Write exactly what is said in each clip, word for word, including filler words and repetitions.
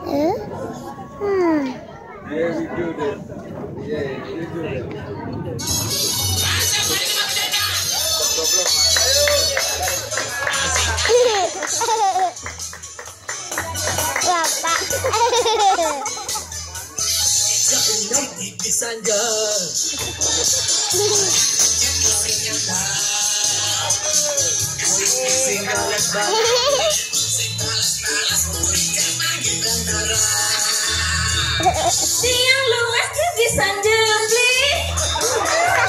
Eh? Hmm. Bapak. Tiang luas di Sanjeli.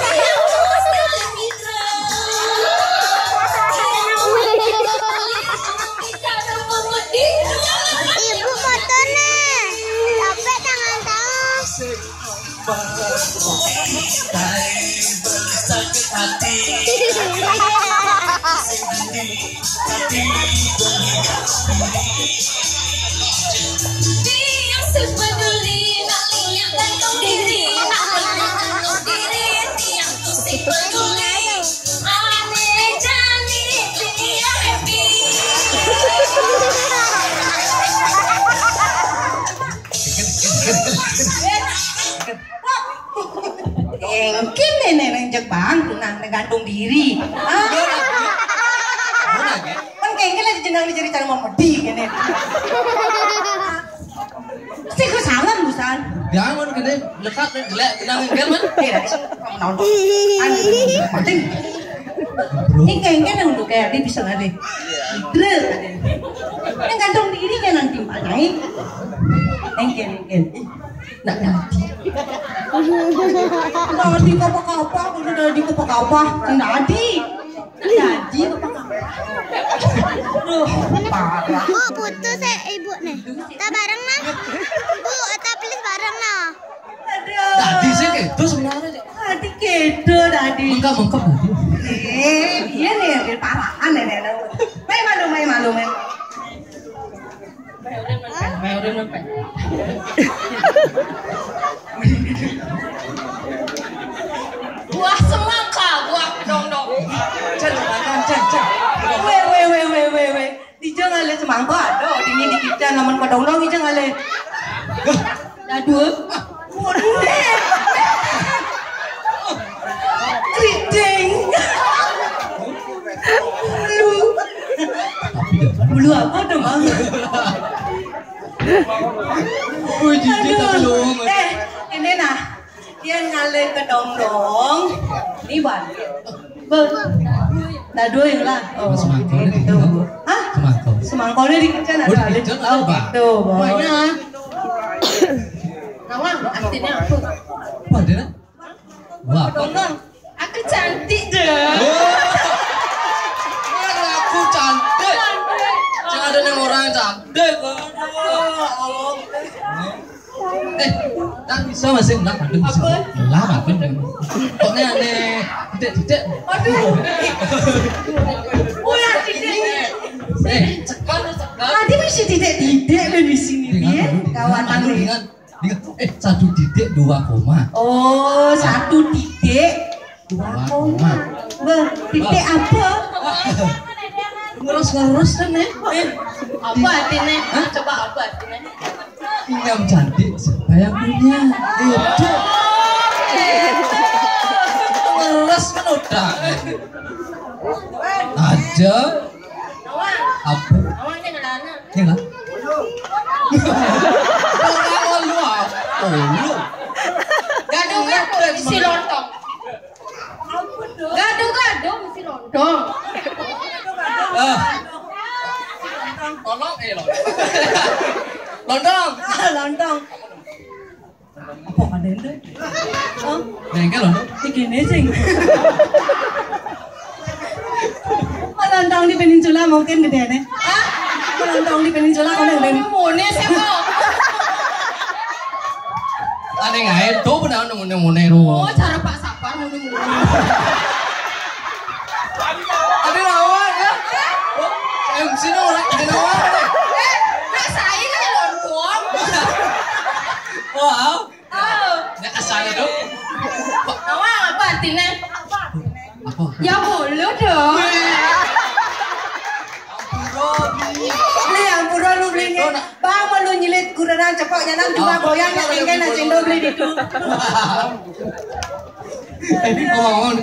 Tiang luas di Mitra. Tiang luas di Mitra. Ibu foto nih. Capek tangan-tangan. Sakit hati. Dia sepeduli nak lihat gantung diri, nak lihat gantung diri, dia tu si peduli. Ane jani dia happy. Engkin nenek nang Jepang, nang gantung diri. Ah. Kan kengkel aja jenang dicari cara mau medi kene. Sik ku salam busan. Jangan kene lekat jelek nang engkel man. Iya, nonton. Kan penting. Ini kengkel yang udah kayak dia bisa nggak deh. Idre. Yang gantung diri kan nanti Pak Nyai. Engkel, engkel. Ndak dadi. Ndak dadi apa-apa, ndak dadi apa-apa. Ndak dadi. Ndak dadi apa-apa. Duh, parah. Bu, putus ya ibu nih. Kita bareng nah. Bu, kita please bareng nah. Aduh. Tadi sih itu sebenarnya. Tadi kedo tadi. Mengkap, mengkap tadi. Eh, iya nih, parahan ya nih. Main malu, main malu, main. Buah semangka, buah kedondong. Cen, cen, cen, cen. Weh, weh, weh, weh, weh, weh. Dija ngalih semangka ada, dini di kita naman kedondong dija ngalih. Aduh. Waduh. Keriting. Bulu. Bulu apa tuh, Bang? Wih, jijik tapi lu. Eh, ini nah. Dia ngalih kedondong. Ini balik. Bang. Nah, dua yang lah. Oh, semangkol ini gitu. Hah? Semangkol. Semangkol ini di kitchen ada. Oh, ada. Oh, gitu, Bang. Banyak. Nawang, artinya apa? Wah, dia. Wah, apa? Aku cantik deh. Wah. Wah, aku cantik. Cantik. Jangan ada yang orang cantik. Aduh, Allah. Eh, tak bisa masih lah, aduh, bisa. Apa? Lah, apa nih? Kok nih aneh? Tidak, tidak. Aduh. Oh ya, tidak. Eh, cekal, cekal. Tadi masih tidak, tidak kan di sini, Bian. Kawan anu. Dengan, dengan, eh, satu titik dua koma. Oh, satu titik dua koma. Beh, titik apa? Ngerus-ngerus kan, eh? Eh, apa artinya? Hah? Coba apa artinya? Yang cantik siapa yang punya? Itu. Ngerus kan udah. Aja. Apa? Ini lah. Orang lu apa? Oh, lu. Gaduh-gaduh isi lontong. Gaduh-gaduh isi lontong. Ah. Tolong, eh, lontong. Lontong. Ah, lontong. Apa ada itu? Oh. Bengkel lontong. Iki nih sing. Lontong di peninsula mungkin gedene. Hah? Lontong di peninsula kono gedene. Mone sih kok. Aneh ae, tuh benar nemu-nemu nih. Oh, cara Pak Sapar mone-mone. Ada lawan ya? M C no orang ada lawan. Eh, nak saya kan lontong. Wow. Oh. Nek asale, Dok. Nawang apa artinya? Apa? Ya bulu dong. Beli yang pura lu beli ini. Bang mau lu nyilit gurenan cepok nyanan juga goyang nak tinggal nak cendol beli di itu. Ini ngomong.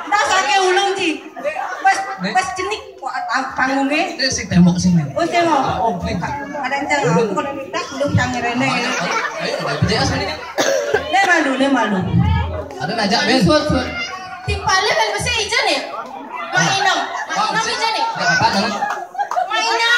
Entah sakit ulung ji. Pas pas jenik. Wah, pang- panggungnya. Ini si tembok sini. Oh, tembok. Oh, ini. Ada yang cang aku kalau minta belum cang rene. Ayo, ada B J S ini. Ini malu, ini malu. Ada najak ben. Suat, suat. Timpalnya kan pasti ijo nih. Mak Inem. Mak Inem ijo nih. Enggak apa-apa, Nang. Mak Inem.